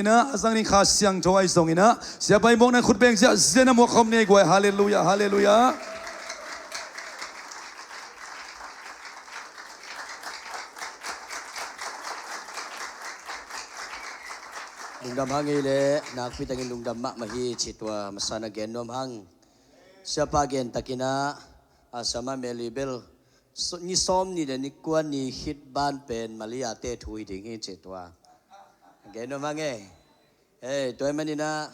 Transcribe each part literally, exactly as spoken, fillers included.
Ina a zang ning Kha Siangtho ahi zong ina, siapa i mawkna khut beng zia zia na muak khawm nei guai. Halleluia, halleluia. Lungdam hang ei le, nakpi takin lungdam mahmah hi ci tua masa na gen nuam hang. Siapa gen takin ah, a sama Mary Bel, ni sawm ni le ni kua ni khit ban pen Maria te thu hi ding hi ci tua. Gen nuam hang ei. Hei, tua hi manin ah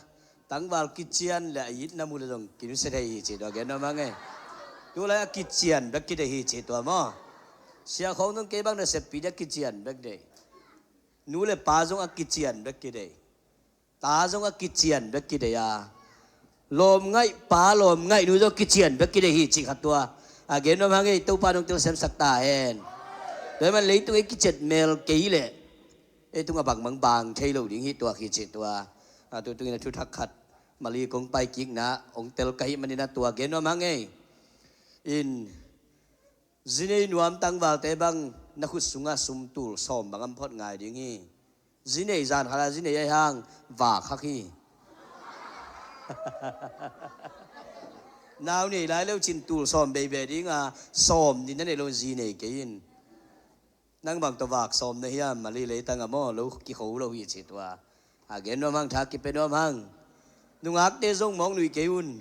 tangval kician le a it na mu le zong kinusia thei hi ci tua. Gen nuam hang ei. Tulai a kician bek kidei hi ci tua maw. Sia khong zong kei bang na seppi dia kician bek dei. Nu le pa zong a kician bek kidei. Ta zong a kician bek kidei a, lawm ngaih pa lawm ngaih nu zong kician bek kidei hi cih khat tua. A gen nuam hang ei, Topa nong telsiamsak ta hen. Tua hi man leitung ei kiciat mel kei leh ei tung a bangmang bang thei lo ding hi tua hi cih tua. A tu tungin a thuthak khat Mali kong pai kikna hong tel ka hih manin a tua gen nuam hang ei. In Zinei nuam tangvalte bang na khut sungah sum tul sawm bang am phot ngai ding hi. Zinei zan khala zinei ahi hang vak hak hi. Nau nei lai leu cin tul sawm beibei dinga sawm ni na nei lo zinei kei in. Nang bang tawh vak sawm na hiam Mali leitang a maw lo kikho lo hi ci tua. A gen nuam hang, tha kipia nuam hang. Nungakte zong mawk nui kei un.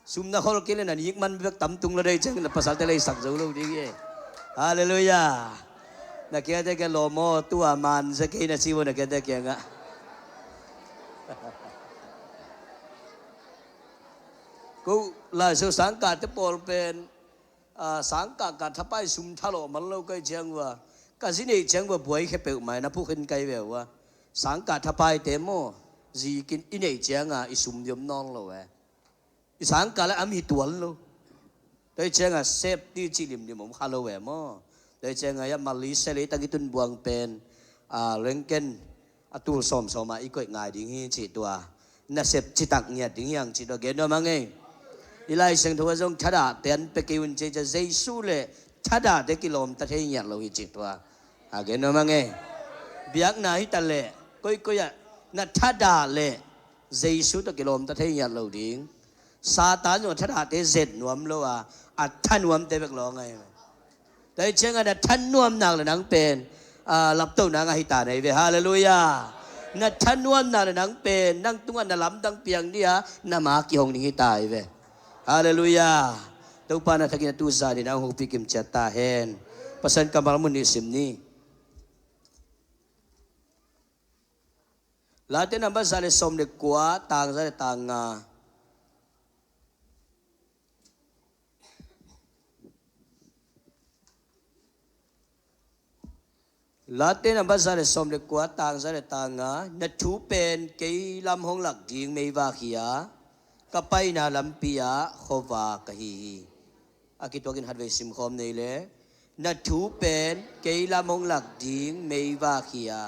Sum na khol kei le na nik man bek tam tung lo dei ciang na pasalte leisak zo lo ding hi. Halleluia. Na kiate kia lawm aw tua man zia kei na ci vo na kiate kiangah. Ko Lai Siangtho sangkahte pawl pen a, sangkah ka thapai sum thalawh man lo kai ciang uh a, ka zi neih ciang uh a buai khia peuhmah in a phukhin kai ve uh a, sangkah thapaite maw, zikin i neih cianga i sum i om nawn lo e. I sangkah le am hi tuan lo. Tua hi cianga sep ti cih limlim om kha lo e maw. Tua hi cianga ia Mali sia leitang i tun buang pen a, lengken a tul sawmsawm ah i koih ngai ding hi cih tua. Nasep citak ngiat ding hiang cih tua gen nuam hang ei. I Lai Siangtho ah zong thadahte an pia kei un cih cia Jesu le thadahte kilawmta thei ngiat lo hi cih tua. A gen nuam hang ei. Biakna hi ta leh koikoi ah na thadah leh Jesu tawh kilawmta thei ngiat lo ding. Satan zong a thadahte zet nuam lo a, a thanuamte bek lawng ahi. Tua hi cianga na thanuam nak le nang pen a, laptohna ngah hi ta na hi ve. Halleluia. Na thanuam nak le nang pen nang tungah na lamdang piang dih a, na ma kihong ding hi ta hi ve. Halleluia. Topa na thakin a tu zan in a hong hopih kim ciat ta hen. Pasian kammal mun nih sim ni. Late nambat za le sawm le kua, tang za le tang nga. Late nambat za le sawm le kua, tang za le tang nga. Na thu pen kei lam hong lak ding meivak hi a, ka paina lampi ah khuavak ka hi hi. A kituakin hatvei simkhawm nei le. Na thu pen kei lam hong lak ding meivak hi a,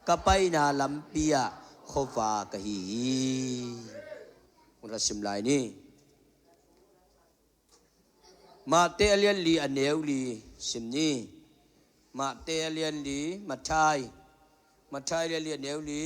ka paina lampi ah khuavak ka hi hi. Hun khat sim lai ni. Mate a lian li a neu li sim ni. Mate a lian li, Mathai. Mathai a lian li a neu li.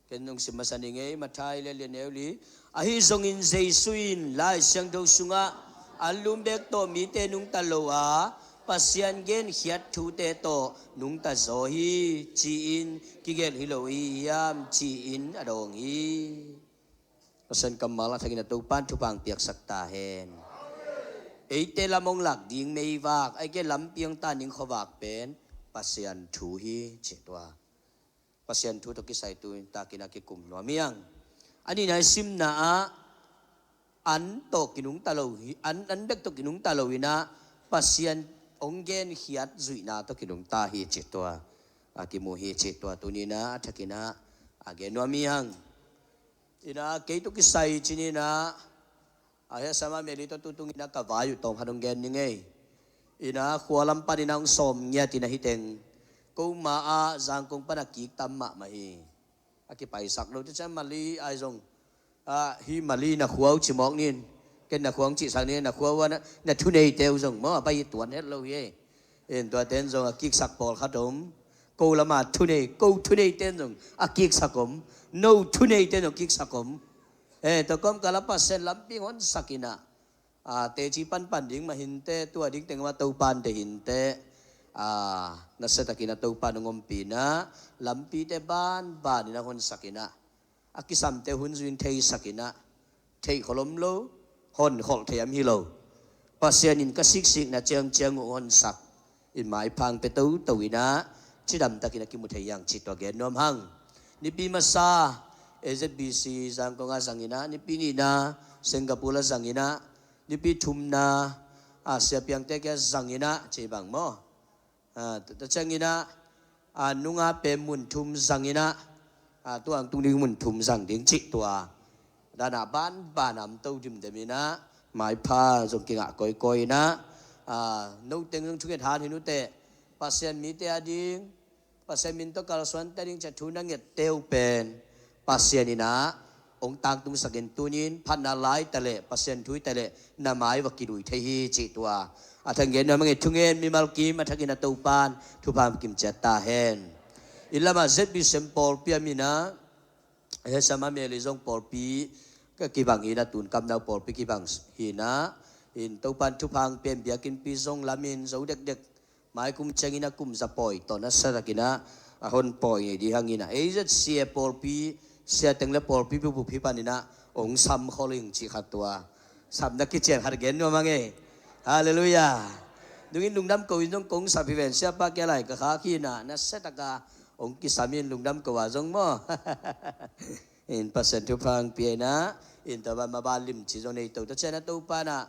Ken nong sim masa ning ei, Mathai le lian neu li. Ahi zongin Jesu in Lai Siangtho sungah an lum bek tawh mite nungta lo a, Pasian genkhiat thute tawh nungta zaw hi, ci-in kigelh hi lo hi hiam, ci-in a dawng hi. Pasian kammal a thakin a Topan thupha hong piaksak ta hen. Eite lam hong lak ding meivak, eite lampi hong tan ding khuavak pen Pasian thu hi, ci tua. Pasian thu tawh kisai tu takin a kikum nuam hiang. A nihna i simna ah an tawh kinungta lo hi, an, an bek tawh kinungta lo in ah Pasian hong genkhiat zuihna tawh kinungta hi cih tua a kimu hi cih tua tuni in ah a thakin ah a gen nuam hiang. In ah kei tawh kisai ci-in ah a hia sama Mary tawh tutung in ah ka vai uh tawm khat hong gen ning ei. In ah khua lam pan in ah hong sawm ngiat in ah hi teng. Ko ma ah Zangkong pan a kik tam mahmah hi. A kipaisak lo te ciang Mali ai zong. Ah, hi Mali na khua uh ci mawk ning. Ken na khua hong cihsak ning, na khua uh a na, na thuneite uh zong maw a pai hi tuan het lo hi ei. En, tuate in zong a kiksak pawlkhat om. Ko lama thunei, ko thunei ten zong a kiksak om. No thunei ten zong kiksak om. Eh, tua kawmkal ah Pasian lampi hong honsak in ah, ah, teci panpan ding mah hi inteh, tua ding teng mah Topan deih hi inteh, ah, nasiatakin a Topan hong ompih in ah, lampite banban in ah honsak in ah, a kisamte hun zui in theisak in ah, theih kholom lo, hon kholh thei am hi lo. Pasian in ka siksikna ciangciang uh honsak in maipha hong pia toto in ah, cidamtakin a kimu thei hi hang cih tua gen nuam hang. Nipi masa A Z B C Zangkong ah zang in ah, nipi nihna Singapore ah zang in ah, nipi thumna, ah, Sia Piangte kiang ah zang in ah, ci bang maw. Ah, tua ciangin ah, ah, nunga pen mun thum zang in ah, ah, tua hong tung ding mun thum zang ding cih tua. Dan ah banban a om to dimdem in ah, maipha zong kingah kawikawi in ah, ah, noteng zong thunget han hi uh teh, Pasian mite a ding, Pasian min tawh kalsuante a ding ci-a thu na ngette uh pen Pasian in ah hong tangtungsak in, tuni-in phatna lai ta leh, Pasian thu hi ta leh, na mai va kilui thei hi cih tua. A thak in gen nuam hang ei, thungen mimal kim a thakin a Topan thupha kim ciat ta hen. I lamah Z B C M pawlpi a min ah, heh, Sama Meli zong pawlpi ka kibang hi in ah, tun Kamnau pawlpi kibang hi in ah, in Topan thupha hong pia in biakinnpi zong lamin zo dekdek, mai kum ciangin a kum za pawi tawh nasiatakin ah a hon pawi ngei ding hang in ah, A Z C A pawlpi siateng le pawlpi bup hi panin ah hong sam khol ing cih khat tua. Sapna kician khat gen nuam hang ei. Halleluiah. Nungin lungdam ko in zong kong sap hi ven, siapa kia lai ka khak hi in ah, nasiataka hong kisam in lungdam ko a zong maw. In Pasian thupha hong pia in ah, in tua ban maban limci zong nei to ta ciang a Topan ah,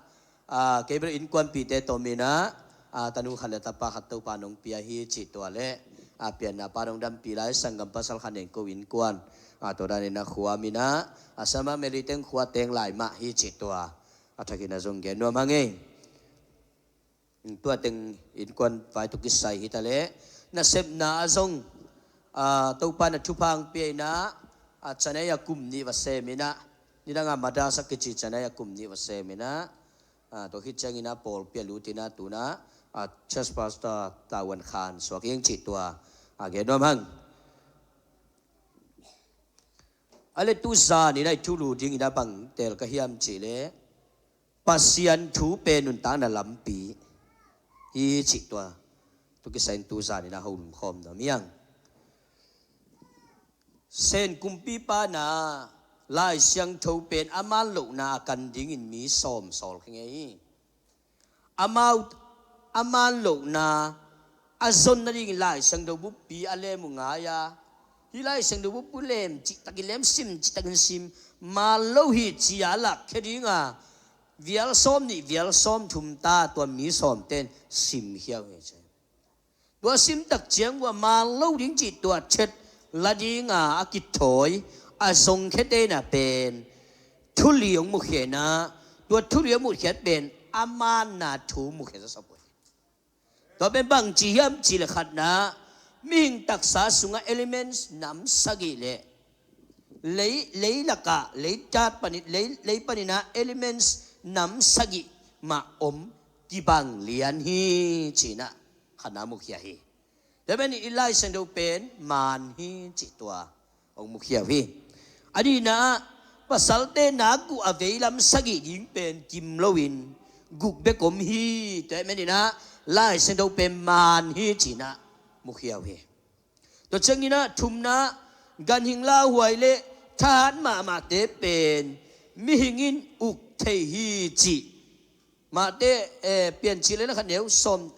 ah, kei bel innkuanpihte tawh min ah, ah, tanu khat le tapa khat Topan hong pia hi cih tua leh, ah, pianna pa hong dampih lai sanggam pasal khat nen ko innkuan, ah, tua danin a khua min ah, ah, Sama Meli teng khua teng lai mah hi cih tua. A thakin ah zong gen nuam hang ei. Tua teng innkuan vai tawh kisai hi ta leh, nasepna ah zong, ah, Topan a thupha hong pia in ah, ah, Chennai ah kum nih va sem in ah, nidang ah Madras a kici Chennai ah kum nih va sem in ah, ah, tua khit ciangin ah pawlpi ah lut in ah, tun ah, ah, church pastor tavuan khan suak ing cih tua. Ah, gen nuam hang. A le tu zan in ah i thulu dingin ah bang teel ka hiam cih leh, Pasian thu pen nuntakna lampi hi cih tua. Tua kisai in tu zan in ah ho lum khawm nuam hi hang. Sen kumpipa in ah Lai Siangtho pen a man lohna a kan dingin mi sawm sawl khin ngei hi. Amau a man lohna a zon nadingin Lai Siangtho buppi a lem uh ngai a, hih Lai Siangtho buppi lem cihtakin lem, sim cihtakin sim, man lo hi ci-a lakkhia ding a, vial sawm nih vial sawm thum ta tua mi sawmten simkhia uh hi ci. Tua simtak ciang uh a man lo ding cih tua chet la ding a, a kithawi a zongkhiate in ah pen thu li hong mukhia in ah, tua thu li hong mukhia pen a manna thu mukhia zawsop uh hi. Tua pen bangci hiam cih leh, khatna, mihing taksa sungah elements nam sagih leh lei, lei lakah, lei tat panin, lei, lei panin ah elements nam sagih mah om kibang lian hi ci-in ah khatna mukhia hi. Tua pen i Lai Siangtho pen man hi cih tua hong mukhia uh hi. A nihna ah, pasalte nak uh a veilam sagih ding pen kim loin guk bek om hi. Tua ahih manin ah Lai Siangtho pen man hi ci-in ah mukhia uh hi. Tua ciangin ah thumna, ganhing lauhuai le thahat mahmahte pen mihing in uk thei hi cih Matthai, eh, Piancil le na khat neu sawm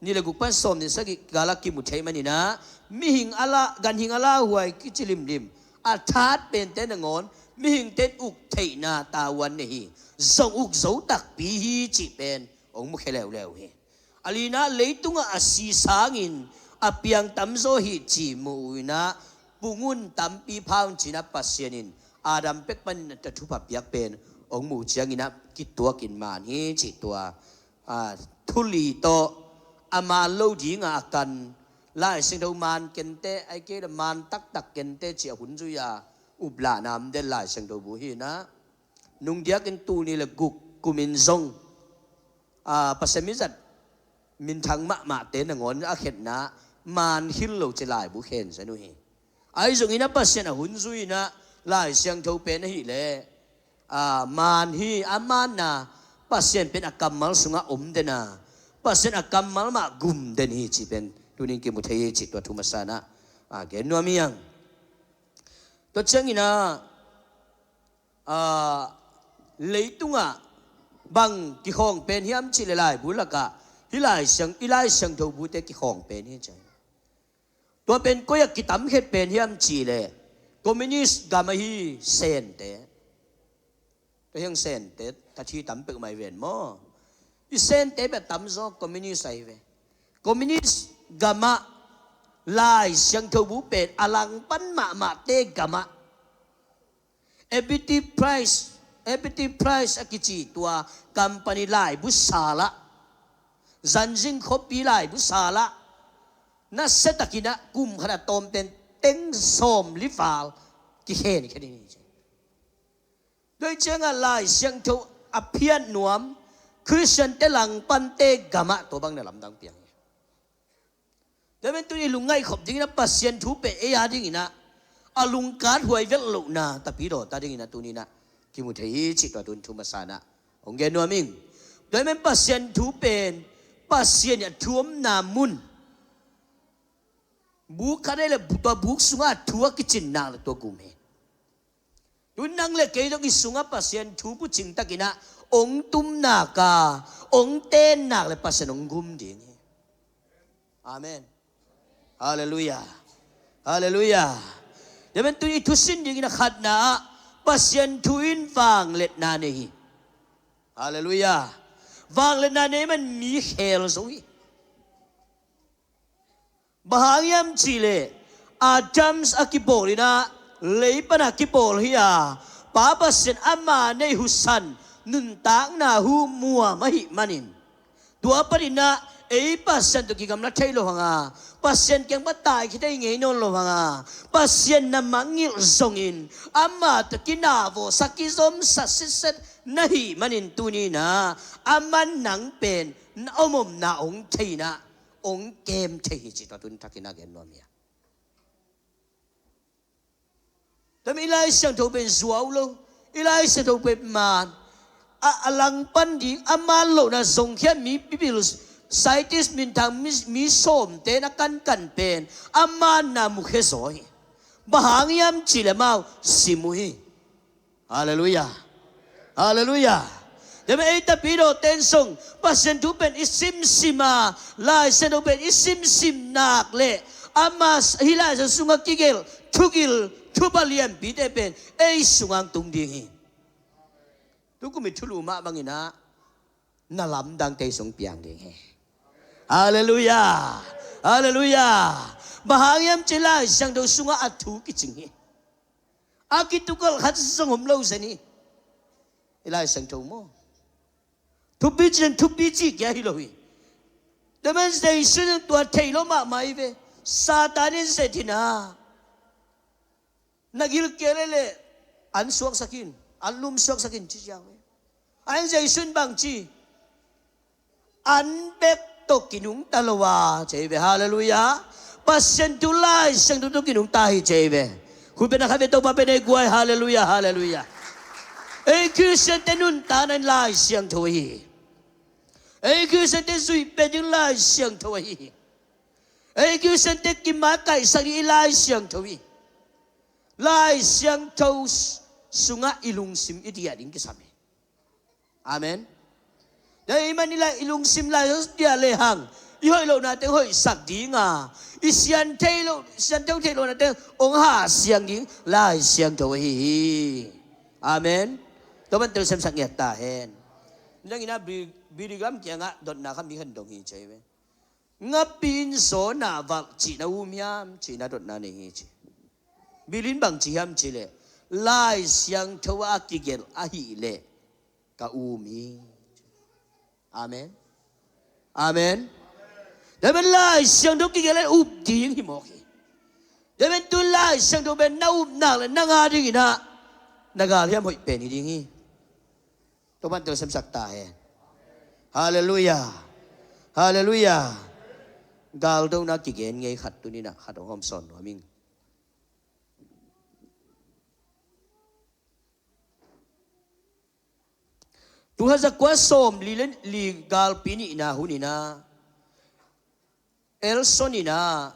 nih le guk pan sawm nih sagih kikal ah kimu thei manin ah, mihing a la, ganhing a lauhuai kici limlim, a thahat pente nangawn mihingte in uk theihna tavuan nei hi. Zong uk zo takpi hi cih pen hong mukhia leuleu hi. A lina, leitungah a si sangin a piang tamzaw hi cih mu uh in ah, pung un, tampi pha un ci-in ah Pasian in Adam pek panin a thupha piak pen hong muh ciangin ah kituakin man hi cih tua. Ah, thu li tawh a man lo ding a a kan, Lai Siangtho man kei inteh, ahih kei leh man taktak kei inteh ci-a hun zui a uplahna om den Lai Siangtho bu hi in ah, nung diakin tul nih le guk kumin zong, ah, Pasian mizat minthang mahmahte nangawn a khenna man khil lo ci laibu khen zen uh hi. Ahi zongin a Pasian a hun zui-in a Lai Siangtho pen ahih leh a man hi. A manna Pasian pen a kammal sungah om den a, Pasian a kammal mah gum den hi cih pen tunin kimu thei hi cih tua thu masa-in a gen nuam hi hang. Tua ciangin a, a, leitungah bang kikhawng pen hiam cih leh laibu lakah hih Lai Siang, i Lai Siangtho bute kikhawng pen hi ci. Tua pen koi ah kitamkhiat pen hiam cih leh communist gam ahi Sente. Tua hiang Sente tathi tam pek mai ven maw? I Sente bek tamzaw communist ahi ve. Communist gamah Lai Siangtho bu pen a langpan mahmahte gamah Ebenezer Price, Ebenezer Price a kici tua company laibu salah, zanzing khuapi laibu salah, nasia takin a kum khat a tawm pen teng sawmli val kikhen khen hi ci. Tua hi ciangah Lai Siangtho a phiat nuam Khristiante langpante gamah tua bang na lamdang piang hi. Tua pen tuni i lungngaih khop dingin a Pasian thu pen ei a dingin a, a lungkat huai velh lohna Tapidaw ta dingin a tuni-in a kimu thei hi cih tua tun thu masa-in a hong gen nuam ing. Tua pen Pasian thu pen Pasian i a thu omna mun, buk khat ahi leh tua buk sungah a thu a kicin nak leh tua gum hi. Tun nang le kei zong i sungah Pasian thu bucing takin a ong tum nak a, ong ten nak le Pasian ong gum ding hi. Amen. Halleluiah. Halleluiah. Tua pen tun i thusin dingin a khatna ah Pasian thu in vangliatna nei hi. Halleluiah. Vangliatna nei man mi khel zo hi. Bang hang hiam cih leh Adam a kibawl in a, lei pan a kibawl hi a, Pa Pasian ama neih husan nuntakna hu muam ahih manin, tua panin a ei Pasian tawh kigamla thei lo hang a, Pasian kiang pan taikhia thei ngei nawn lo hang a, Pasian na mangngilh zongin ama tawh kinavawsak kizomsa sitset na hih manin tuni-in a, aman nang pen na omomna ong thei in a, ong kem thei hi cih tua tun thakin a gen nuam hi a. Tua manin i Lai Siangtho pen zuau lo, i Lai Siangtho pen man a, a langpan ding, a man lohna zongkhia mi pipil, scientist minthang mi, mi sawmte na kankan pen a manna mukhia zaw hi. Bang hang hiam cih leh amau sim uh hi. Halleluiah. Halleluiah. Tua manin ei Tapidaw ten zong Pasian thu pen i simsim a, Lai Siangtho pen i simsim nak leh ama hih Lai Siangtho sungah kigelh thugil thupha lianpite pen ei sungah tung ding hi. Tukum i thulu mah bangin a na lamdangte sung piang ding hi. Halleluiah. Halleluiah. Bang hang hiam cih leh Lai Siangtho sungah a thu kicing hi. A kitukalh khat zong om lo zen hi. I Lai Siangtho maw? Thupi cih thupi cih kia hi lo hi. Tua manin Jesu in tua thei lo mahmah hi ve. Satan in zet hi na, na gilkial leh an suaksak in, an lum suaksak in ci ciang ve. Ahi zongin Jesu in bang ci? An bek tawh kinungta lo a ci hi ve. Halleluiah. Pasian thu Lai Siangtho tawh kinungta hi ci hi ve. Khut beng na khat ve, Topa pen ei guai. Halleluiah. Halleluiah. Ei Khristiante nuntakna in Lai Siangtho ahi hi. Ei Khristiante zuih pia ding Lai Siangtho ahi hi. Ei Khristiante kimakaihsak ding i Lai Siangtho hi. Lai Siangtho sungah i lungsim i diah ding kisam hi. Amen. Tua ahih manin i lungsim Lai Siangtho diah lehang i hoih lohnate hoihsak ding a, i sian theih loh, sianthou theih lohnate hong hahsiang ding Lai Siangtho ahi hi. Amen. Tua bang telsiamsak ngiat ta hen. Nang in a Billy Graham kiangah dotna khat mi khat in dong hi ci hi ve. Ngapi in zawn ah valh cih na um hiam cih na dotna nei hi ci. Billy in bang ci hiam cih leh Lai Siangtho a kigelh ahih leh ka um hi. Amen. Amen. Tua manin Lai Siangtho kigelh leh up ding hi mawk hi. Tua manin tu Lai Siangtho pen na up nak leh nang a dingin a na galhiam hoih pen hi ding hi. Topa'n telsiamsak ta hen. Halleluiah. Halleluiah. Galdona kigen ngei khat tuni-in ah khat hong hawmsawn nuam ing. Tul khat za kua sawmli le li galpi nihna hun-in ah Elson in ah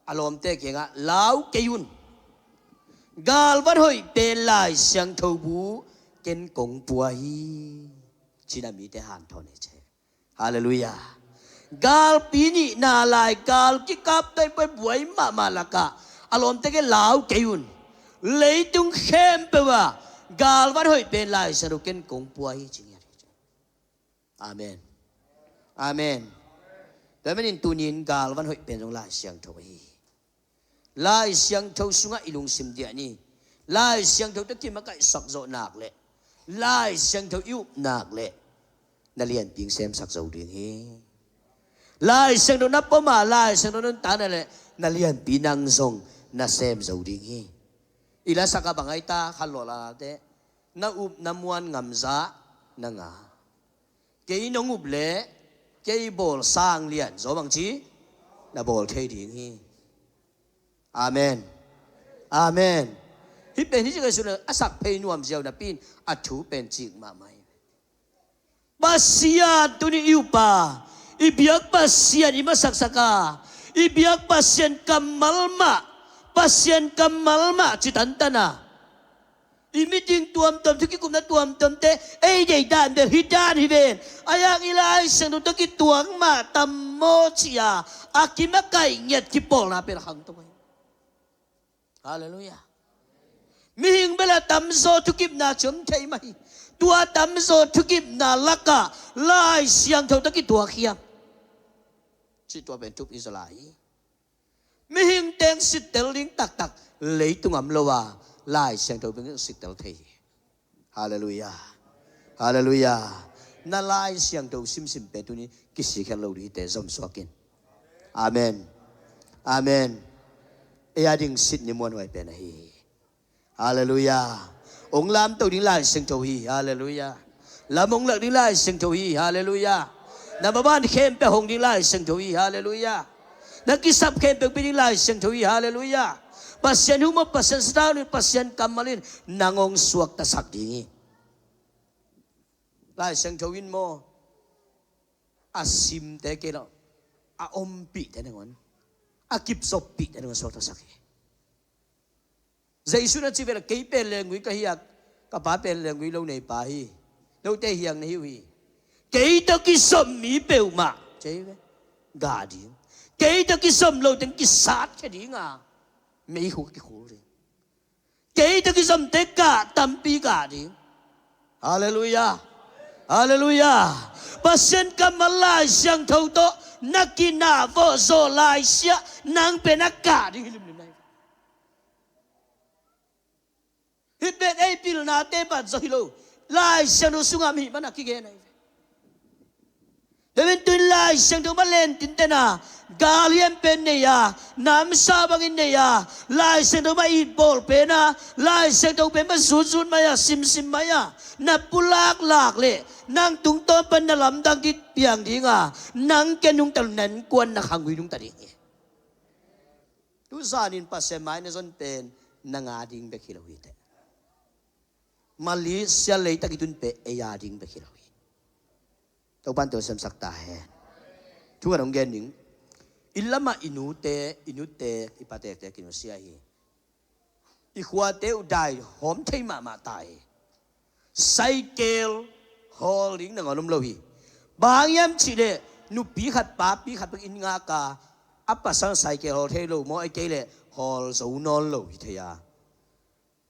a lawmte kiangah, "Lau kei un. Galvan hoih pen Lai Siangtho bu ken kong pua hi," ci-in ah mite hanthawn hi ci. Halleluiah. Galpi nihna lai gal kikap tawh buai mahmah lakah a lawmte kiang, "Lau kei un. Leitung khempeuh ah galvan hoih pen Lai Siangtho ken kong pua hi," ci ngiat hi. Amen. Amen. Tua ahih manin tuni-in galvan hoih pen zong Lai Siangtho hi. Lai Siangtho sungah i lungsim diah ni. Lai Siangtho tawh kimakaihsak zawh nak leh, Lai Siangtho i up nak leh, na lianpi in semsak zo ding hi. Lai Siangtho na pom a, Lai Siangtho na nuntak na leh, na lianpi nang zong na sem zo ding hi. I lasak a bang ai ta, khanlawh late, "Na up na muan ngamzah na nga. Kei nong up leh kei bawl sang lian zaw bangci na bawl thei ding hi." Amen. Amen. Hih pen hih cikah i sungah a sak phei nuam ziau napi-in a thu pen cik mahmah hi. Pasian tuni i up a, i biak Pasian i masaksak a, i biak Pasian kammal mah, Pasian kammal mah ci tantan a, i meeting tuamtuam, thu kikupna tuamtuamte ei deih dan bel hih dan hi ven. Ahi hang i Lai Siangtho tawh kituak mah tam maw ci-a a kimakaih ngiat kipawlna pen a khangto hi. Halleluiah. Mihing bel a tamzaw thukipna ci om thei mah hi. Tua tamzaw thukipna lakah Lai Siangtho tawh kituak hiam? Cih tua pen thupi zaw lai hi. Mihing teng sittel ding taktak leitung om lo a, Lai Siangtho bek in sittel thei hi. Halleluiah. Halleluiah. Na Lai Siangtho simsim pen tuni kisik khen lo ding hi teh, zom suak in. Amen. Amen. Ei a ding sit ni muanhuai pen ahi hi. Halleluiah. Hong lamto ding Lai Siangtho hi. Halleluiah. Lam hong lak ding Lai Siangtho hi. Halleluiah. Na maban khempeuh hong ding Lai Siangtho hi. Halleluiah. Na kisap khempeuh pia ding Lai Siangtho hi. Halleluiah. Pasian hu maw, Pasian sathau in, Pasian kammal in nang hong suaktasak ding hi. Lai Siangtho in maw, a simte kei lo, a ompihte nangawn, a kipzoppihte nangawn suaktasak hi. Jesu na ci ve leh, "Kei pen lenggui ka hi a, ka Pa pen lenggui lo nei pa hi. Note hiang na hi uh hi. Kei tawh kizom mi peuhmah," ci ve, "gah ding. Kei tawh kizom lo teng kisatkhia ding a, meikhuk kikhul ding. Kei tawh kizomte kah, tampi kah ding." Halleluiah. Halleluiah. Pasian kammal Lai Siangtho tawh na kinah vawh zawh laisiah nang pen a kah ding hi limlim na hi. Hih pen ei pilnate bat zaw hi lo. Lai Siangtho sungah om ahih man a kigen ahi ve. Tua pen tu-in Lai Siangtho mah lentinte na, gal hiam pen nei a, namsa bangin nei a, Lai Siangtho mah itbawl pen a, Lai Siangtho pen mah zutzut mai a, simsim mai a, na pulaklak leh nang tungtawn pan na lamdang kik piang ding a, nang ken nungta lo, na innkuan na khanggui nungta ding hi. Tu zanin Pasian mai na zon pen nang a ding bek hi lo hi teh. Malaysia leitak i tun pen ei a ding bek hi lo hi. Topa'n tua semsak ta hen. Thu khat hong gen ning. I lamah i nute, i nute, i patekte kinusia hi. I khuate uh dai hawm thei mahmah ta hi. Cycle hawl ding nangawn om lo hi. Bang hang hiam cih leh nupi khat papi khat bek inn ngak a, a pasal cycle hawl thei lo maw, ahih kei leh hawl zo nawn lo hi thei a.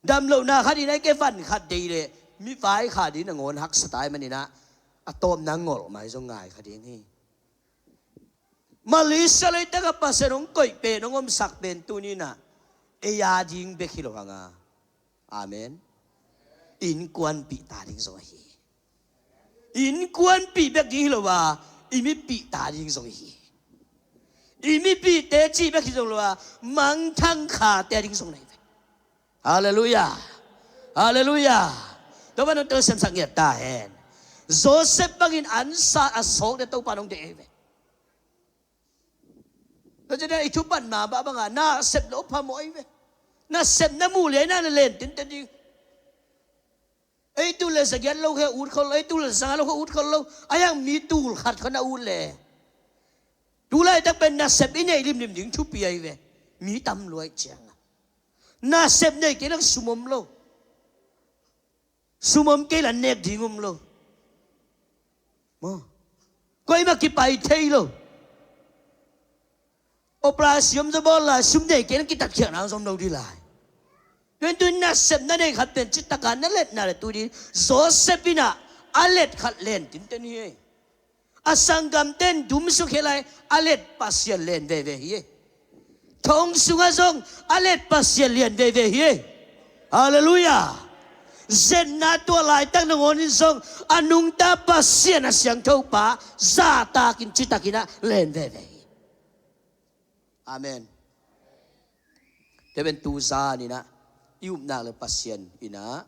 Damlohna khat in ahih kei leh van khat deih leh mi vaikhak ding nangawn haksa ta ahih manin ah, a tawpna ngolh mai zong ngai kha ding hi. Malaysia leitak ah Pasian hong koih pen, hong omsak pen tuni-in ah ei a ding bek hi lo hang a. Amen. Innkuanpihte a ding zong ahi. Innkuanpih bek ding hi lo a, i mipihte a ding zong ahi. I mipihte cih bek hi zong lo a, mangthang khate a ding zong na hi ve. Halleluiah. Halleluiah. Topa'n hong telsiamsak ngiat ta hen. Joseph bangin ansa a sawk ding Topa'n hong deih hi ve. Tua ciangin i thupan mah bang bangah nasep lo phamawh hi ve. Nasepna muh liai na na len tinten ding. Ei tul le zagiat lo khe ut khol lo, ei tul le zanga lo khe ut khol lo. A hiang mi tul khat khat na ut le. Tu laitak pen nasep i neih limlim ding thupi ahi ve. Mi tam luai cianga. Nasep nei kei lak sum om lo. Sum om kei la nek ding om lo. Maw. Koimah kipai thei lo. Operation zong bawl lai, sum nei kei na kitatkhiatna zong om lo dih lai. Tua in tu in nasepna nei khat pen citaka na letna le tu dih. Joseph in ah a let khat len tinten hi. A sanggamten dum suk khia lai a let Pasian len veve hi. Thong sungah zong a let Pasian lian veve hi. Halleluiah. Zetna tua laitak nangawn in zong a nungta Pasian a siangtho pa zahtakin citakin ah len veve hi. Amen. Tua pen tu zan in ah i upna le Pasian in ah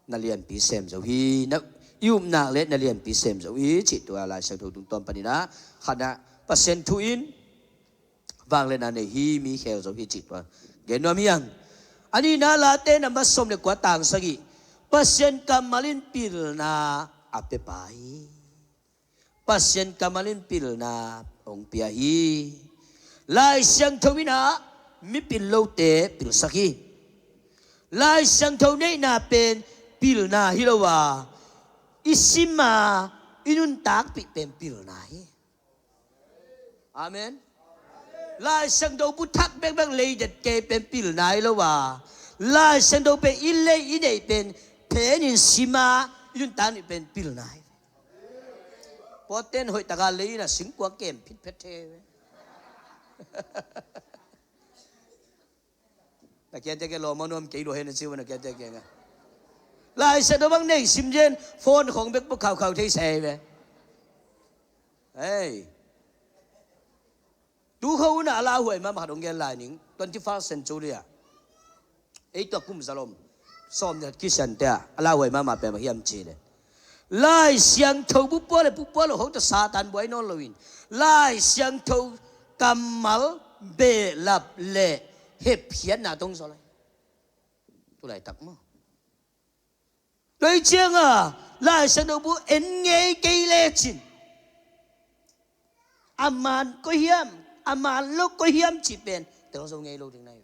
na lianpi sem zo hi. Na, i upna le na lianpi sem zo hi cih tua Lai Siangtho tungtawn panin ah khatna Pasian thu in vangliatna nei hi, mi khel zo hi cih tua gen nuam hi hang. A nihna Late number sawm le kua tang sagih, Pasian kammal in pilna a pia pa hi. Pasian kammal in pilna hong pia hi. Lai Siangtho in ah mipil lote pilsak hi. Lai Siangtho neihna pen pilna hi lo a, i sim a i nuntakpih pen pilna hi. Amen. Lai Siangtho bu thak bekbek leidet kei pen pilna hi lo a, Lai Siangtho pen i lei i neih pen phenin sim a i nuntakpih pen pilna hi. Pawten hoih taka lei in a singkua kem phitphet the ve. Na kiate ke lawm a nuam kei lua hen a ci uh na kiate ke nga. Lai Siangtho bang nei sim zen phone khong bek pu khaukhau thei sai ve. Hei. Tu kho un a lauhuai mahmah khat hong gen lai ning, twenty-first century ah. Ei tua kum zalom sawm ni khat kisiante ah a lauhuai mahmah pen bang hiam cih leh, Lai Siangtho bu pua le pu pua lo ho ta Satan buai nawn loin Lai Siangtho kammal behlap le hepkhiatna tong zaw lai. Tu laitak maw. Tua hi cianga Lai Siangtho bu en ngei kei lecin a man koi hiam, a man lo koi hiam cih pen tel zo ngei lo ding na hi.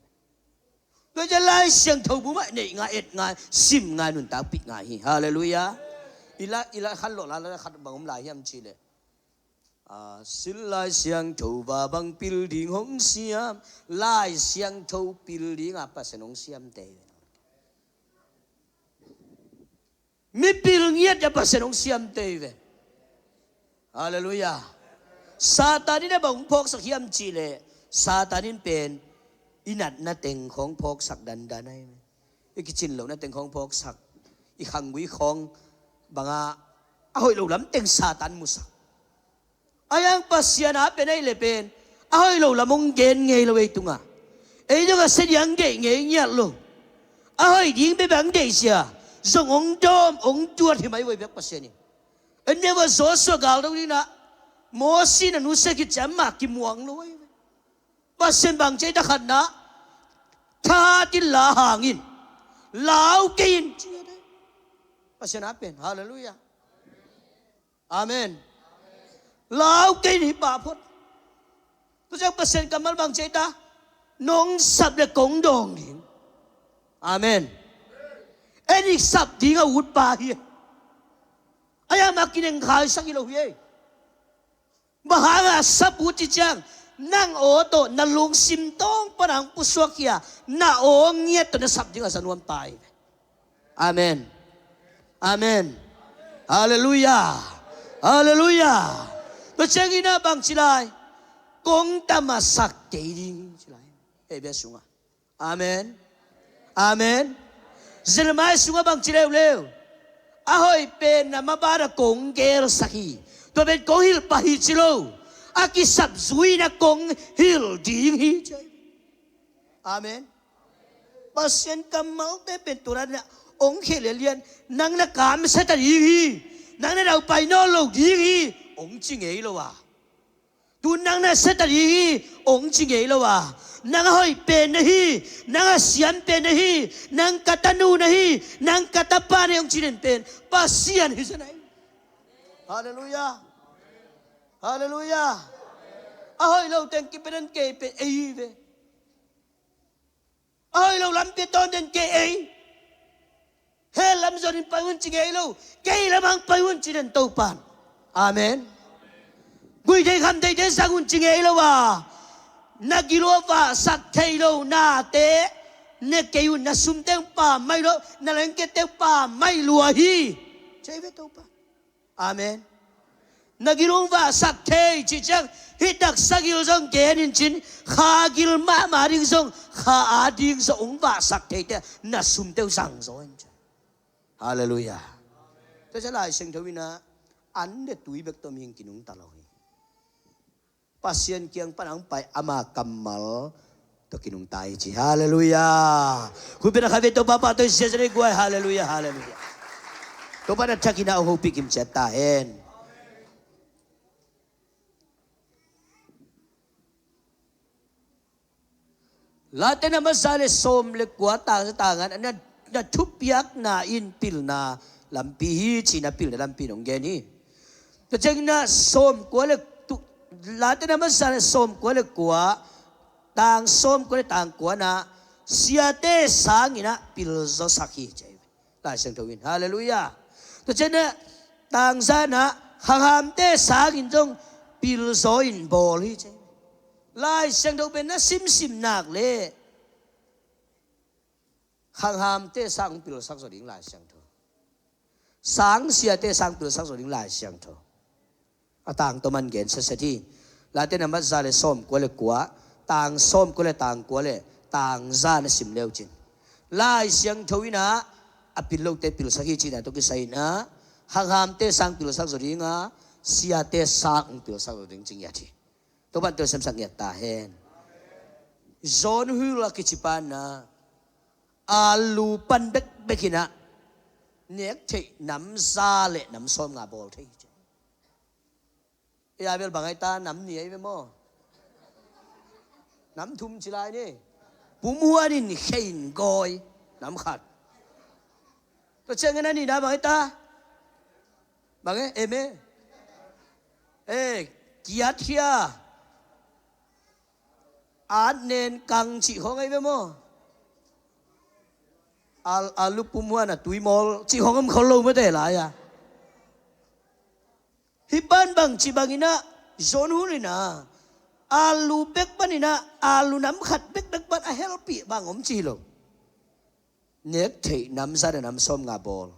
Tua hi ciang Lai Siangtho bu mah neih ngai, et ngai, sim ngai, nuntakpih ngai hi. Halleluiah. I la, i la khan lo la, la khat bang om lai hiam cih leh, a, sil Lai Siangtho va bang pil ding hong siam. Lai Siangtho pil ding a Pasian hong siam te hi ve. Mipil ngiat a Pasian hong siam te hi ve. Halleluiah. Satan in a bang hong phawksak hiam cih leh Satan in pen i natna teng khong phawksak dandan ahi ve. I kicin lohna teng khong phawksak, i khanggui khong banga a hoih lo lam teng Satan musak. A hiang Pasian a pen ahi le pen a hoih lo lam hong gen ngei lo ei tungah. Ei dong a sia ding hong deih ngei ngiat lo. A hoih ding bebek hong deih sia zong hong dawm hong tuat hi mai voi bek Pasian in. En neu a Joshua gal dong ding na Mosi na nusia khit ciang mah kimuang lo ahi ve. Pasian bang cei ta khatna thatin la hangin lau kei in ci a dai. Pasian a pen. Halleluiah. Amen. Lau kei in hi pah phot. Tua ciang Pasian kammal bang cei ta nong sap le kong dawng ding. Amen. En i sap ding a ut pa hi. A hiang mah kineng khaisak hi lo hi. Bang hanga sap ut ci ciang nang aw tawh na lungsim tawng pan hong pusuak hi a, na aw ngiat tawh na sap ding a za nuam pa hi. Amen. Amen. Halleluiah. Halleluiah. Tua ciangin a bang ci lai kong tamasak kei ding ci lai. Hei bia sungah. Amen. Amen. Jeremiah sungah bang ci leuleu. A hoih pen na maban a kong gelsak hi. Tua pen kong hilh pah hi ci lo. A kisap zui na kong hilh ding hi ci. Amen. Pasian kammalte pen tua na hong khel lian nang na kamsia ta ding hi. Nang na daupai nawn lo ding hi. Hong ci ngei lo a. Tu nang na siatat hi hi, ong ci ngei lo a. Nang a hoih pen na hi, nang a siam pen na hi, nang ka tanu na hi, nang ka tapa na hi ong ci den pen Pasian hi sa na hi. Halleluiah. Halleluiah. A hoih lo teng kipenan kei pen ei hi ve. A hoih lo lampi tawnten kei ei. Hell lam zonin pai un ci ngei lo. Kei lamang pai un ci den Topan. Amen. Guihtheih khamtheihte zang un ci ngei lo a. Na gil uh a vahsak thei lo nate ne kei un, na sumte uh pammaih lua, na lengkete uh pammaih lua hi. Ci ei ve Topan. Amen. Na gil ong vahsak thei cih ciang, hih taksa gil zong gen in cin, kha gil mahmah ding zong, kha a ding zong ong vahsak theite na sumte uh zang zaw in cin. Halleluiah. Tua ciang Lai Siangtho in ah, an le tui bek tawh mihing kinungta lo hi. Pasian kiang pan ang pai ama kammal tawh kinungta hi ci. Halleluiah. Khuipi na khatvei Topa pah tawh i siasia dei guai. Halleluiah, halleluiah. Topa na thakin a hong hopih kim ciat ta hen. Late na masa le sawm le kua tang sa tangan na, na thupiakna in pilna lampi hi ci na pilna lampi nong gen hi. Tua ciangin ah sawmkua le tu-, Late na masa le sawmkua le kua, tang sawmkua le tang kua na siate sangin ah pilzaw sak hi ci. Lai Siangtho in. Halleluiah. Tua ciangin ah tang za na khanghamte sangin zong pilzaw in bawl hi ci. Lai Siangtho pen na simsim nak le khanghamte sang pilsak zaw ding Lai Siangtho. Sang siate sang pilsak zaw ding Lai Siangtho. A tang tawh man gen setset hi. Late na masa le sawmkua le kua, tang sawmkua le tang kua le tang za na sim leu cin. Lai Siangtho in ah a pil lote pilsak hi cihna tawh kisai in ah khanghamte sang pilsak zaw ding a, siate sang hong pilsak zaw ding ci ngiat hi. Topan tua semsak ngiat ta hen. John Hull a kici pa na, a lu pan bekbek in ah nek theih nam za le nam sawm nga bawl thei hi ci. Ei a bel bang ai ta, nam nih ai ve maw? Nam thum ci lai ni. Pumhuan in khe in gawi nam khat. Tua ciangin a nihna bang ai ta? Bang e, em e? E, kiat khia. At nen kang cih khawng ai ve maw? Al, a lu pumhuan a tui mawl cih khawng om khol lo mate lai a. Hih pan bang ci bangin ah John Hull in ah a lu bek panin ah a lu nam khat bekbek pan a helpih bang om ci hi lo. Nek theih nam za le nam sawm nga bawl.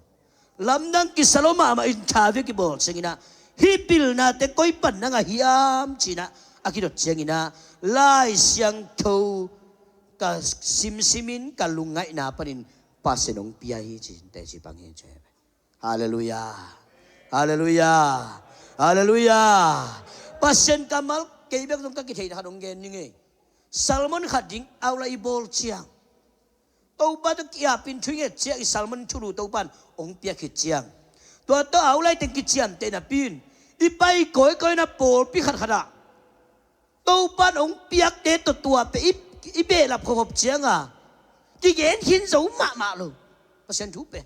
Lamdang kisa lo mahmah in tha vek i bawl ciangin ah hih pilnate koi pan na ngah hiam ci-in ah a kidot ciangin ah Lai Siangtho ka simsim in ka lungngaihna panin Pasian hong pia hi ci-in teci pang hi ci. Halleluiah. Halleluiah. Halleluiah. Pasian kammal kei bek zong ka kitheihna khat hong gen ning ei. Sermon khat ding a uh la i bawl ciang, Topa tawh ki-apin thu i nget ciang i sermon thulu Topan hong piak khit ciang, tua tawh a uh laiteng kiciamteh napi in i pai kawikawi na pawlpi khatkhat ah Topan hong piakte tawh tua pen i, i behlap khopkhop cianga kigen khin zo mahmah lo. Pasian thu pen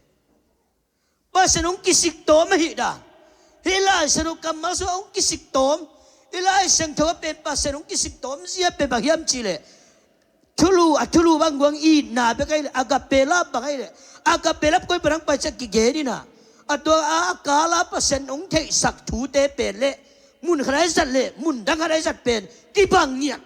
Pasian hong kisik tawm ahih dan. Hih Lai Siangtho kammal sungah hong kisik tawm. Hih Lai Siangtho a pen Pasian hong kisik tawm zia pen bang hiam cih leh, thulu, a thulu bang guang itna bek ahih leh, agape love bang ahih leh, agape love koi pan hong pai ciah kigen in ah, a tua a kala Pasian hong theihsak thute pen leh mun khat a i zat leh mun dang khat a i zat pen kibang ngiat.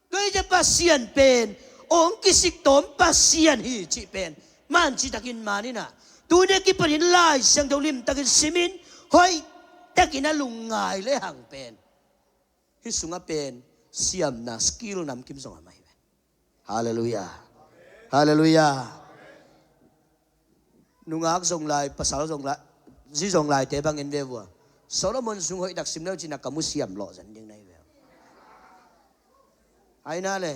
Tua hi ciah Pasian pen hong kisik tawm Pasian hi cih pen man citakin man in ah, tuni a kipanin Lai Siangtho limtakin simin hoihtakin a lungngai lehang pen hih sungah pen siamna skill namkim zong a mai ve. Halleluiah. Halleluiah. Nungak zong lai, pasal zong lai, zi zong laite bangin ve vua. Solomon sung hoih tak sim leu cin a ka musiam lawh zen ding na hi ve. Ai na le,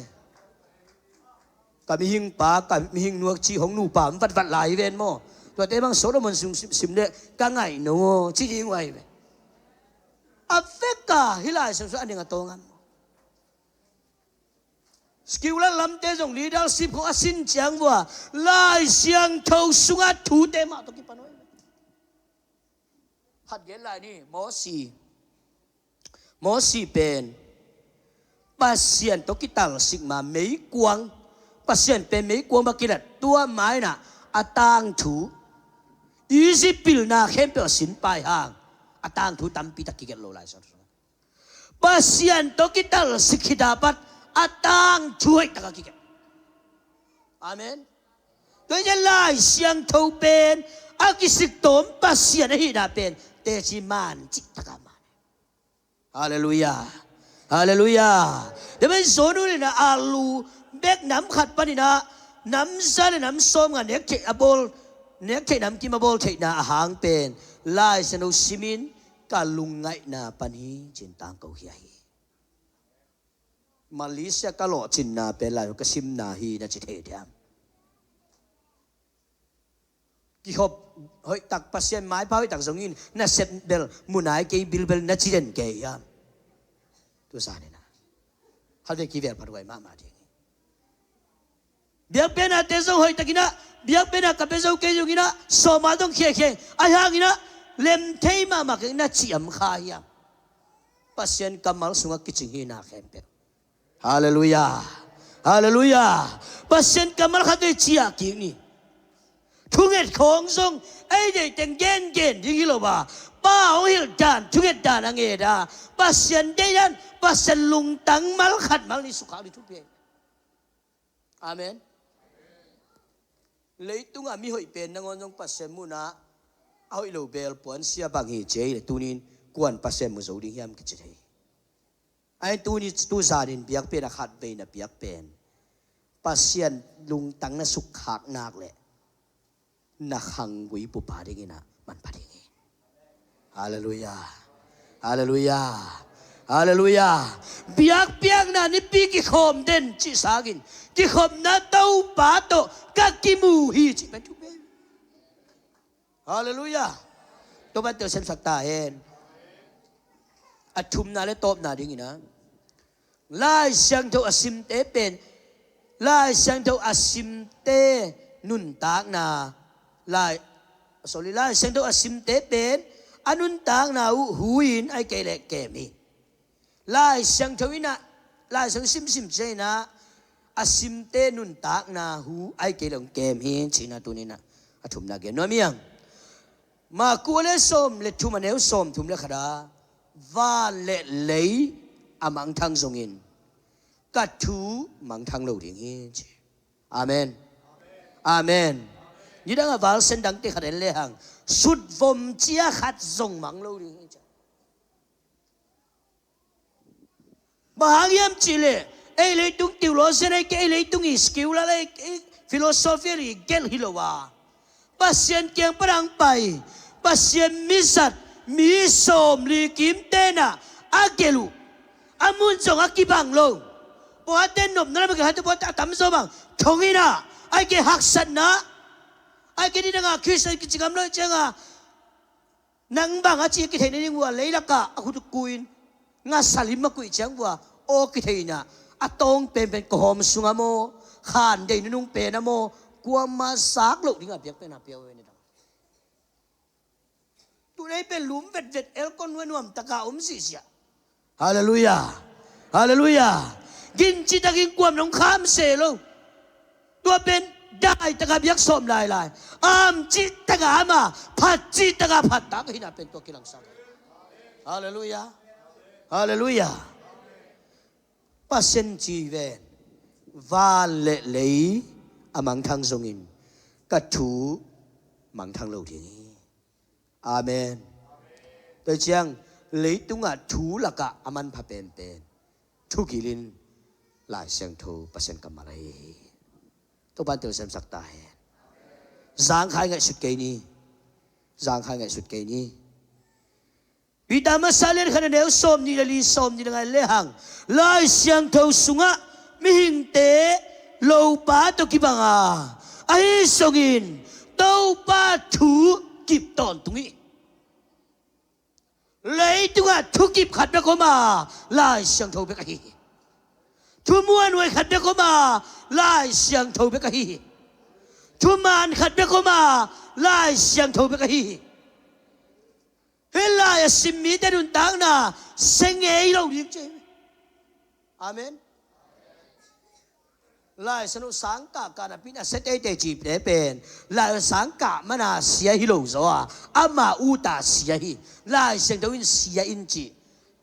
ka mihing pa, ka mihing nuak ci hong nupa om vatvat lai hi ven maw? Tuate bang Solomon sung sim, sim le ka ngaih no ci ding uh ai ve. A vek ta hi Lai Siangtho sungah a ning a tawng a maw? Secular lamte zong leadership khawng a sin ciang vua Lai Siangtho sungah thute mah tawh kipan uh. Khat gen lai ni, Mosi. Mosi pen Pasian tawh kitalsik ma meikuang, Pasian pen meikuang bang kilat tua ma-in ah a tangthu, Egypt pilna khempeuh a sin pai hang a tangthu tampi tak kigelh lo lai sa. Pasian tawh kitalsik khit a pat a tangthu hoih tak a kigelh. Amen. Tua hi ciang Lai Siangtho pen a kisik tawm Pasian ahihna pen teci man cih tak a man. Halleluiah. Halleluiah. Tua pen John in a lu bek nam khat panin ah nam za le nam sawmnga nek theih a bawl, nek theih namkim a bawl theihna a hang pen Lai Siangtho simin ka lungngaihna pan hi ci-in tangko khia hi. Malaysia ka lawhcinna pen Lai ka simna hi na ci thei diam? Kikhop hoihtak, Pasian maipha hoihtak zongin nasep bel mu nai kei, bilbel na ci den kei hiam? Tu zan in ah khatvei kivel phathuai mahmah ding hi. Biakpiaknate zong hoihtakin ah, biakpiakna ka pia zo kei zongin ah, sawm a dong khiakhia, ahi hangin ah lem thei mahmah kei na ci am kha hiam? Pasian kammal sungah kicing hi na khempeuh. Halleluiah. Halleluiah. Pasian kammal khatvei ciah kik ni. Thunget khawng zong ei deih teng gengen ding hi lo a, Pa hong hilh dan, thunget dan a nget a, Pasian deih dan, Pasian lungtang mal khat mal nih sukkhak ding thupi. Amen. Leitungah mihoih pen nangawn zong Pasian muhna a hoih lo bel puansia bang hi ci hi le, tunin kuan Pasian mu zo ding hiam kici thei. Ahi tuni tu zanin biakpiakna khatvei na piak pen Pasian lungtang na sukkhak nak leh na khanggui pupa dingin ah manpha ding hi. Halleluiah. Halleluiah. Halleluiah. Biakpiakna nipi kikhawm den cih sangin kikhopna Topa tawh ka kimu hi cih pen thupi. Halleluiah. Topa in telsiamsak ta hen. A thumna le tawpna dingin ah Lai Siangtho a simte pen, Lai Siangtho a simte nuntakna, Lai, sorry, Lai Siangtho a simte pen a nuntakna uh hu in ahih kei leh kem hi. Lai Siangtho in ah, Lai Siangtho simsim ciangin ah a simte nuntakna hu ahih kei leh hong kem hi ci-in ah tuni-in ah a thumna gen nuam hi hang. Marku a lian sawm le thum, a neu sawmthum le khat ah, van le lei a mangthang zongin ka thu mangthang lo ding hi ci. Amen. Amen. Nidang a valsen dangte khat en lehang sutvom cia khat zong mang lo ding hi ci. Bang hang hiam cih leh ei leitung theologian ahih kei, ei leitung i secular ahih kei, philosophy i gelh hi lo a, Pasian kiang pan hong pai, Pasian mi zat, mi sawmli kimte in ah a gelh uh, a mun zong a kibang lo. Pawlkhatte nopna lam a gelh, khatte pawlkhatte a tamzaw bang thong in ah, ahih kei haksatna, ahih kei nidang a Khristian kici ngam lo ciang a, nang bang a ci a kitheihna ding uh a, leilak ah a khut uh ku-in ngasa lim a kuih ciang uh a aw kitheihna a tawng penpen kawhawm sungah maw, khan deih nunung pen ah maw, kuamah zak loh ding a biakpiakna pia uh hi. Tun ei pen lum vetvet, aircon nuai nuam tak a om ziahziah. Halleluiah. Halleluiah. Gin cih takin kuam nong kham se lo. Tua pen dai tak a biak sawm lailai, am cih tak a am a, phat cih tak a phat tak ahihna pen tua kilangsak. Halleluiah. Halleluiah. Pasian ci ven, van le lei a mangthang zongin ka thu mangthang lo ding hi. Amen. Tua ciang leitungah thu lakah a manpha penpen thugil in Lai Siangtho, Pasian kammal ahi hi. Topa in telsiamsak ta hen. Zangkhai ngaihsut kei ni. Zangkhai ngaihsut kei ni. Peter masa lian khat a neu sawmnih le li, sawmnih le nga en lehang, Lai Siangtho sungah mihingte lopa tawh kibang a, ahi zongin Topa thu kip tawntung hi. Leitungah thukip khat bek om a, Lai Siangtho bek ahi hi. Thu muanhuai khat bek om a, Lai Siangtho bek ahi hi. Thuman khat bek om a, Lai Siangtho bek ahi hi. Hih lai a sim mite nuntakna sia ngei lo ding ci hi. Amen. Lai Siangtho sang kah kah napi-in a sia teitei cihte pen Lai Siangtho sang kah man a sia hi lo zaw a, ama ut a sia hi. Lai Siangtho in sia in ci,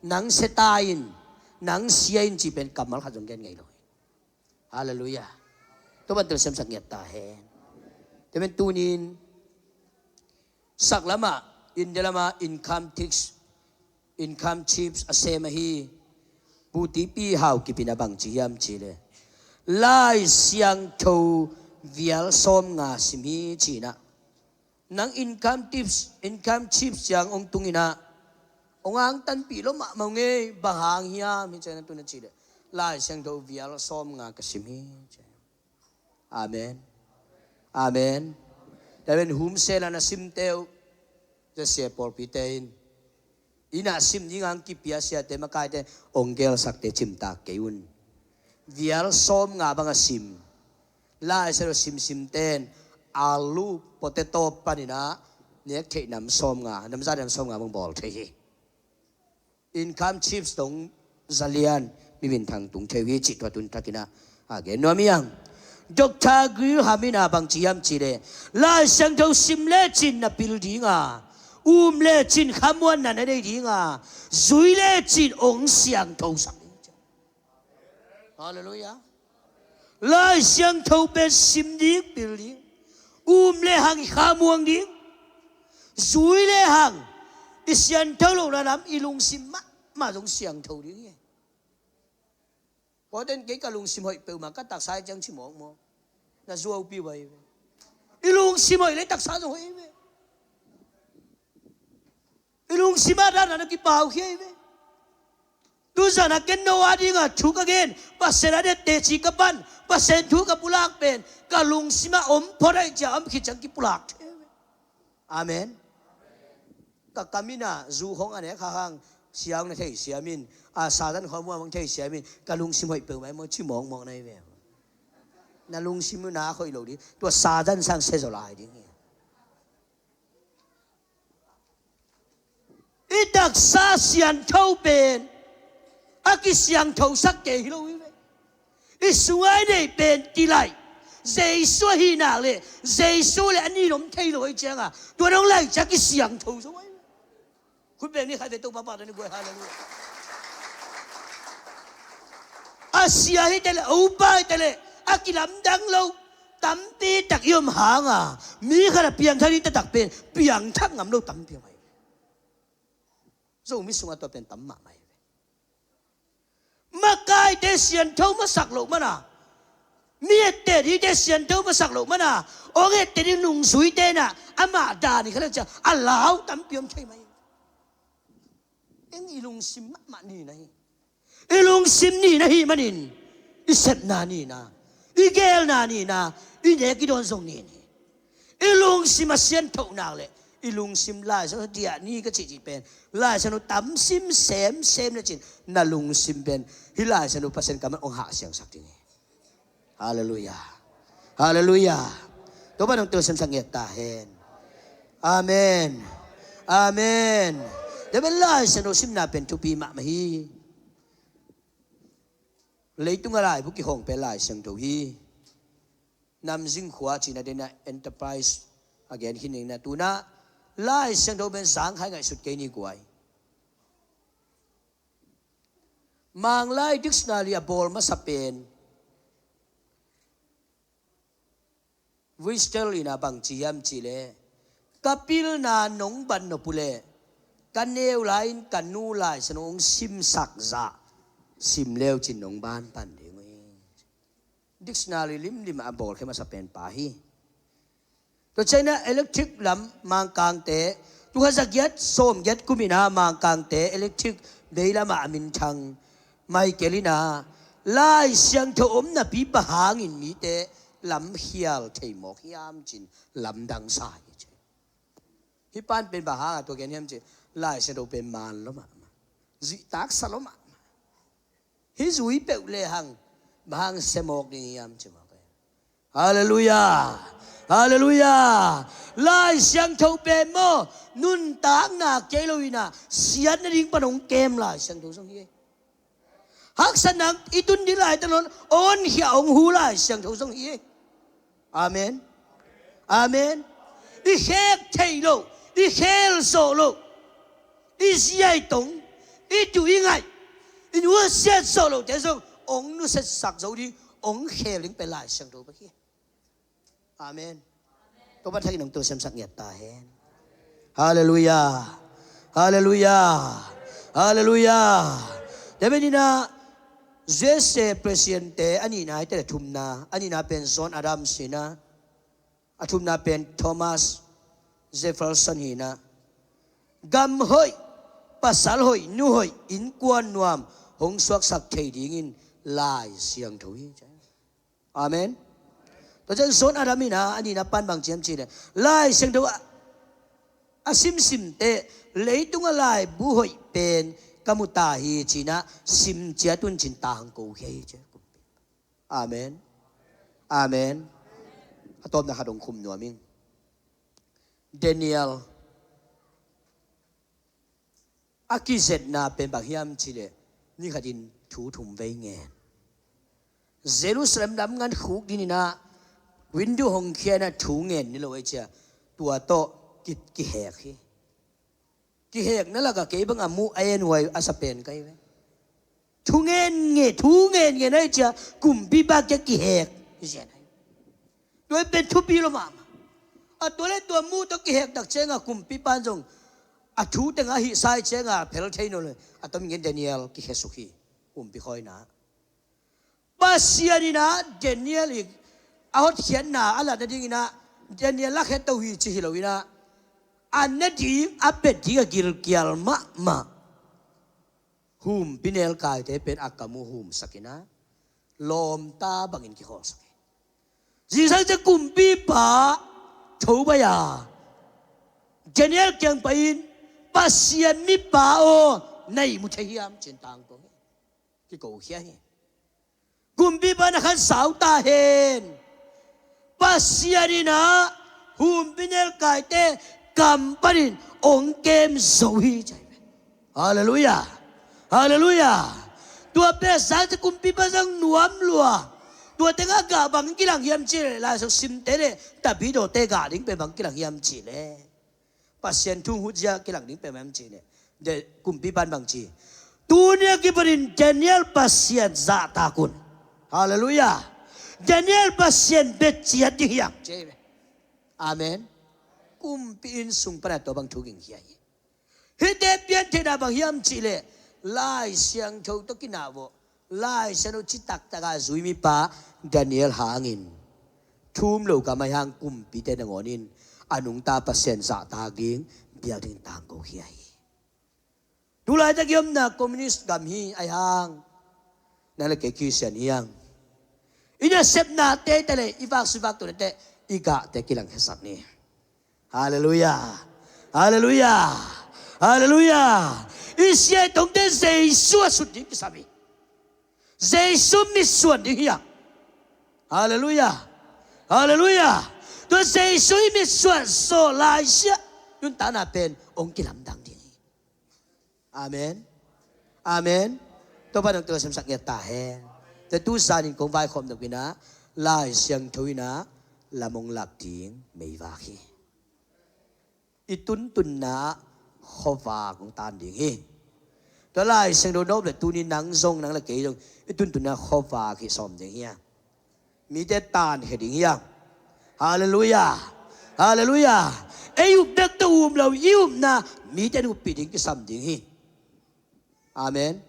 nang sia ta in, nang sia in ci pen kammal khat zong gen ngei lo hi. Halleluiah. Topa'n telsiamsak ngiat ta hen. Tua pen tuni-in sak lamah, India lamah income tax, income chips a sem ahi Pu T P Haokip in a bang ci hiam cih leh, Lai Siangtho vial sawmnga sim hi ci-in ah, nang income tax, income chips ciang hong tung in ah, hong angtanpih lua mahmah ung ei, bang hang hiam hih ciang na tun a cih leh, Lai Siangtho vial sawmnga ka sim hi ci. Amen. Amen. Tua pen home cell ah na simte uh, tua sia pawlpite in, inn ah sim ding a hong kipia siate, makaite, hong gelsakte cimtak kei un. Vial sawmnga bang a sim, Lai Siangtho simsimte in alu, potato panin ah nek theih nam sawmnga, nam za nam sawmnga bang bawl thei hi. Income chips dong za lian mi minthang tung thei uh hi cih tua tun takin ah a gen nuam hi hang. Doctor Graham in a bang ci hiam cih leh, Lai Siangtho sim lecin na pil ding a, um lecin khamuanna na nei ding a, zui lecin hong siangthosak ding. Halleluiah. Lai Siangtho pen sim ding, pil ding. Um le hang i khamuang ding. Zui le hang i siangtho lohna lam i lungsim mahmah zong siangtho ding hi. Pawlten kei ka lungsim hoih peuhmah, ka taksa hi ciang ci mawkmawk. Na zuaupi uh ahi ve. I lungsim hoih le taksa zong hoih ahi ve. I lungsim ah dan a na kipau khia hi ve. Tuzan a ken no a dingah thu ka gen, Pasian a dette ci ka pan, Pasian thu ka pulak pen ka lungsim ah om phot ahih ciang, om khit ciang kipulak thei ve. Amen. Ka kam in ah zu khong a nek kha hang, sia hong na thei siam in, a, Satan khong muang hong thei siam in, ka lungsim hoih peuhmah hi maw ci mawkmawk na hi ve. Na lungsim uh nak hoih lo ding, tua Satan sang sia zaw lai ding hi. I taksa siangtho pen a kisiangthosak kei hi lo hi ve. I sungah i neih pen kilaih, Jesu ahih nak leh Jesu le a nih in om thei lo ahih ciangin, tua dong laih ciang kisiangtho zo ahi ve. Khut beng ni, khatvei Topa pahtawi ni guai, halleluiah. A sia hi ta leh, a upa hi ta leh, a kilamdang lo tampi tak i om hang a, mi khat a piangthak ding taktak pen piangthak ngam lo tampi om ahi ve. Zomi sungah tua pen tam mahmah hi ve. Makaite siangtho masak loh man a, mi etteh dingte siangtho masak loh man a, hong etteh ding nungzuite in ah amah dan hi kha leng ciang a lau tampi om thei mah hi. Eng i lungsim mahmah nihna hi. I lungsim nihna hih manin i sepna nihna, i geelna nihna, i nek i dawn zong nih hi. I lungsim a siangtho nak leh i lungsim Lai Siangtho diah ni ka cih cih pen, Lai Siangtho tam sim semsem lecin na lungsim pen hih Lai Siangtho Pasian kammal hong hahsiangsak ding hi. Halleluiah. Halleluiah. Topa nong telsiamsak ngiat ta hen. Amen. Amen. Tua pen Lai Siangtho simna pen thupi mahmah hi. Leitung a laibu kihong pen Lai Siangtho hi. Namzing khua cihna dena Enterprise a gen khin ding na, tu-in ah Lai Siangtho pen zangkhai ngaihsut kei ni guai. Manglai dictionary a bawl masa pen Whistle in a bang ci hiam cih leh, ka pilna nong bat nop uh leh ka neu lai-in ka nu Lai Siangtho hong simsak zah sim le uh cin nong ban pan ding uh hi. Dictionary limlim a bawlkhia masa pen pa hi. Tua ciangin ah electric lam Mangkangte, tul khat za giat sawm giat kum in ah Mangkangte electric bei lamah a minthang Michael in ah Lai Siangtho om napi bang hangin mite lamkhial thei mawk hiam cin lamdang sa hi ci. Hih pan pen bang hangah tua gen hiam cih Lai Siangtho pen man lua mahmah, zuih taksa lua mahmah. Hih zui peuh lehang bang hang sia mawk ding hiam ci mawk hi. Halleluiah. Halleluiah. Lai Siangtho pen maw, nuntakna kei lo in ah siat nading pan hong kem Lai Siangtho zong hi. Haksatna i tun ding laitak nawn, a honkhia hong hu Lai Siangtho zong hi. Amen. Amen. I khek theih loh, i khel zawh loh, i ziaitong, i duh i ngaih, i nusiat zawh lohte zong hong nusiatsak zo ding, hong khel ding pen Lai Siangtho bek hi. Amen. Topa thak in hong tel semsak ngiat ta hen. Halleluiah. Halleluiah. Halleluiah. Tua pen in ah U S A president-te a nihna hi teh, a thumna, a nihna pen John Adams hi in ah, a thumna pen Thomas Jefferson hi in ah, gam hoih, pasal hoih, nu hoih, innkuan nuam hong suaksak thei dingin Lai Siangtho hi. Amen. Tua ciang John Adams in ah a nihna pan bang ci hiam cih leh, Lai Siangtho a, a simsim teh, leitungah laibu hoih pen ka mu ta hi ci in ah, sim ciat un ci-in tangko khia hi ci. Amen. Amen. A tawpna khat hong khum nuam ing. Daniel a kizetna pen bang hiam cih leh, ni khatin thu thum vei ngen. Jerusalem lam ngan khuk ding in ah, window hong khia in ah thu ngen ni lo ei cia, tua tawh ki, kihek hi. Kihekna lakah kei bang a muh a en huai a sa pen ka hi ve. Thu ngen nge, thu ngen ngen ei cia, kumpipa kiang kihek hi zen hi. Tua pen thupi lua mahmah. A tua leh tua muh tawh kihek tak ciangah kumpipa in zong a thu tengah hih sa ciangah phel thei nawn lo. A tom ngen Daniel kikhesuk hi. Kumpi khawina. Pasian in ah Daniel i a hotkhiatna a lat nading in ah, Daniel lakhia to hi ci hi lo in ah, a na ding a pia ding a gilkial mahmah humpi nelkaite pen a kam uh humsak in ah, lawmta bangin kikhawlsak hi. Zingsang cia kumpipa tho baih a, Daniel kiang pai-in, Pasian mipa aw, na ihmu thei hiam ci-in tangko hi. Kiko khia hi. Kumpipa na khan sau ta hen. Pasian in ah humpi nelkaite kam panin hong kem zo hi ci. Halleluiah. Halleluiah. Tua pen a sang cia kumpipa zong nuam lua. Tua tengah gah bang kilang hiam cih leh, Lai Siangtho simte leh David awte gah ding pen bang kilang hiam cih leh, Pasian thu hut zia kilang ding pen bang hiam cih leh, kumpipa in bang ci, tuni a kipanin Daniel Pasian zahtak un. Halleluiah. Daniel Pasian bia ciat ding hi hang ci. Amen. Kumpi inn sung pan a tua bang thu ging khia hi. Hihte piantheihna bang hiam cih leh, Lai Siangtho tawh kinah vawh, Lai Siangtho ci taktak a zui mipa Daniel hangin, thu um lo gam ahi hang kumpite nangawn in a nungta Pasian zahtak ding, biak ding tangko khia hi. Tulaitak i omna communist gam hi ahi hang, nang le kei Khristian hi hang. I nasepnate tawh le i vaksui vaktuhnate, i gahte kilangkhiasak ni. Halleluiah. Halleluiah. Halleluiah. I siaitongte Jesu a sut ding kisam hi. Jesu mitsuan ding hi a. Halleluiah. Halleluiah. Tua Jesu i mitsuan sawh laisiah nuntakna pen hong kilamdang ding hi. Amen. Amen. Topa nang tawh semsak ngiat ta hen. Tua tu zanin kong vaikhawm nop in ah, Lai Siangtho in ah lam hong lak ding meivak hi. I tuntunna khuavak hong tan ding hi. Tua Lai Siangtho nop le tuni nang zong, nang le kei zong i tuntunna khuavak hi sawm ding hi a. Mite tankhia ding hi a. Halleluiah. Halleluiah. Ei up bek tawh um lo, i upna mite in uppih ding kisam ding hi. Amen.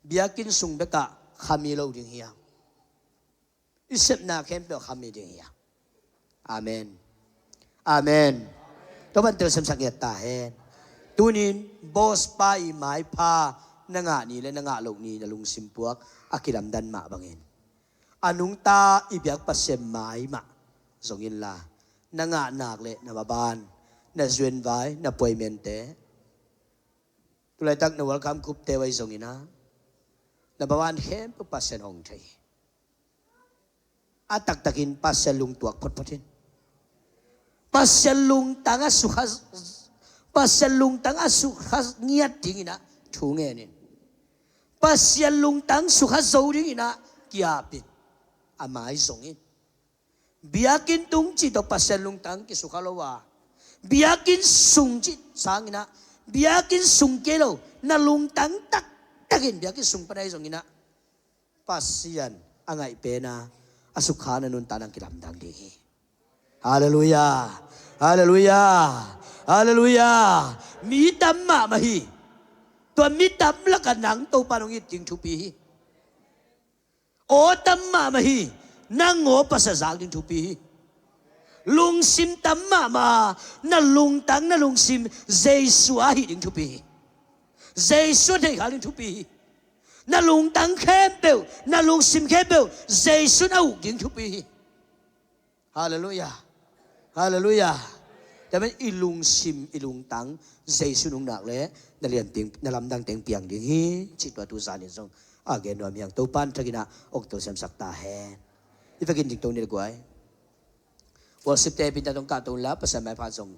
Biakinn sung bekah khami lo ding hi a. I sepna khempeuh khami ding hi a. Amen. Amen. Topa in telsiamsak ngiat ta hen. Tunin boss pa i maipha na ngah ni le na ngah loh ni na lungsim puak a kilamdan mah bangin, a nungta i biak Pasian mai mah zong inla, na ngah nak le na maban, na zuenvai, na puaimente, Tulaitak na welcome group te vai zongin ah, na bawan khempeuh Pasian hong thei hi. A taktakin Pasian lungtuak photphot in. Pasian lungtang a sukha, Pasian lungtang a sukha ngiat dingin ah thu ngen in. Pasian lungtang sukha zo dingin ah ki-ap in. A mai zong in. Biakinn tung cih tawh Pasian lungtang kisukha lo a, biakinn sung cih sangin ah, biakinn sung kei lo, na lungtang taktakin biakinn sung pan ahi zongin ah, Pasian a ngaih pen a, a sukha na nuntakna kilamdang ding hi. Halleluiah. Halleluiah. Halleluiah. Mi tam mahmah hi. Tua mi tam lakah nang Topa in hong it ding thupi hi. Aw tam mahmah hi. Nang aw Pasian zak ding thupi hi. Lungsim tam mahmah, na lungtang, na lungsim Jesu a hih ding thupi hi. Jesu a theihkhak ding thupi hi. Na lungtang khempeuh, na lungsim khempeuh Jesu in a uk ding thupi hi. Halleluiah. Halleluiah. Tua manin i lungsim, i lungtang Jesu in hong nak leh na lianteng, na lamdangteng piang ding hi. Cih tua tu zanin zong a gen nuam hi hang. Topa in thakin ah hong tolsiamsak ta hen. I vekin dingto ni le guai. Worship te pinta tawh kahto inla, Pasian maipha zong